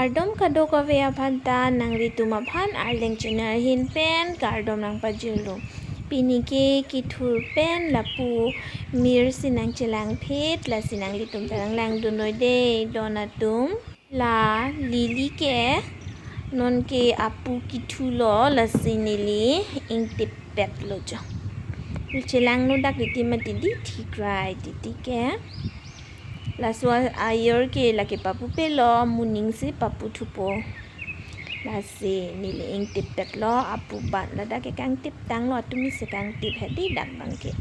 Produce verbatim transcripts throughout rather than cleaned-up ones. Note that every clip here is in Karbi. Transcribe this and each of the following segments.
Kardom kadokave aphan ta, nanglitum aphan Arleng channel ahin pen kardom nangpajirlo. Pini ke kethur pen lapu mir si nangchelangphit, lasi nanglitum ta nanglangdun noi dei don atum. La lily ke non ke apu kethulo, lasi neli ingtip petlo jo. Chelangno dak titi mati dei, thikrai titi ke. Laso a-, ayer ke lake papupelo, moning si paputhupo. Lasi neli ingtip petlo, apu bat ladak ke kangtip tanglo, atum si kangtip hedi dak abang ke.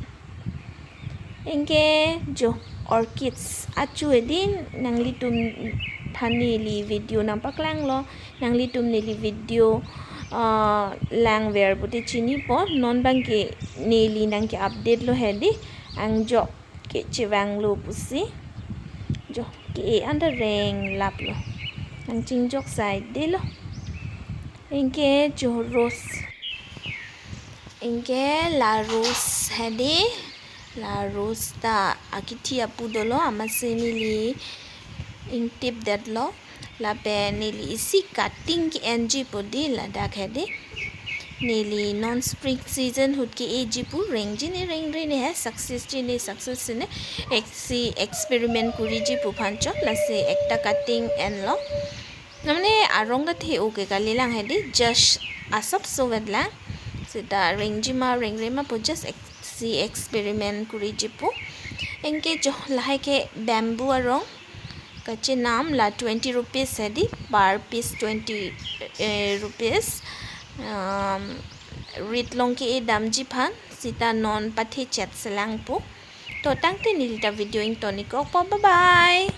Anke jo orchids achu hedi nanglitum aphan neli video nangpaklanglo, nanglitum neli video, ah, langver pute chinipo, non abang ke neli nangke-update lo hedi, angjok ke chevanglo pusi. Jo ke-e anta reng laplo. Nangchingjok sai delo. Anke jo rose. Anke la rose hedi. La rose ta akethi apu dolo, amatsi neli ingtip detlo. Lapen neli isi cutting ke-enji pu dei ladak hedi. Neli non spring season ahut ke-eji pu, rengji ne rengre ne he, success ji ne success ne, eksi experiment kuriji pu aphan chot, lasi ekta cutting enlo. Namne arong ta the-o ke kalilang hedi, just asapso vetlang. Seta rengji ma rengre ma pu just eksi experiment kuriji pu. Anke jo lahai ke bamboo arong. Kachenam la twenty rupees hedi, per piece twenty, eh, rupees. Um, rit along ke-e damji aphan, seta non pathe chet selang pu. To tangte neli ta video ingtonikokpo, bye bye.